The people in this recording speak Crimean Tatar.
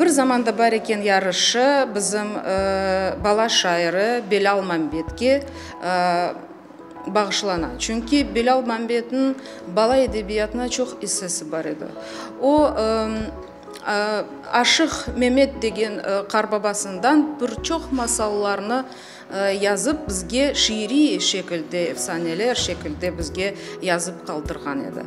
Bir zamanda bar eken yarışı bizim bala şairi Belâl Mambetke bağışlana. Çünki Belâl Mambetniñ bala edebiyatına çoq issesi bar edi. O, Aşıq Memet degen qarbabasından bir çoq masallarnı yazıp, bizge şiiriy şekilde, efsaneler şekilde bizge yazıp qaldırğan edi.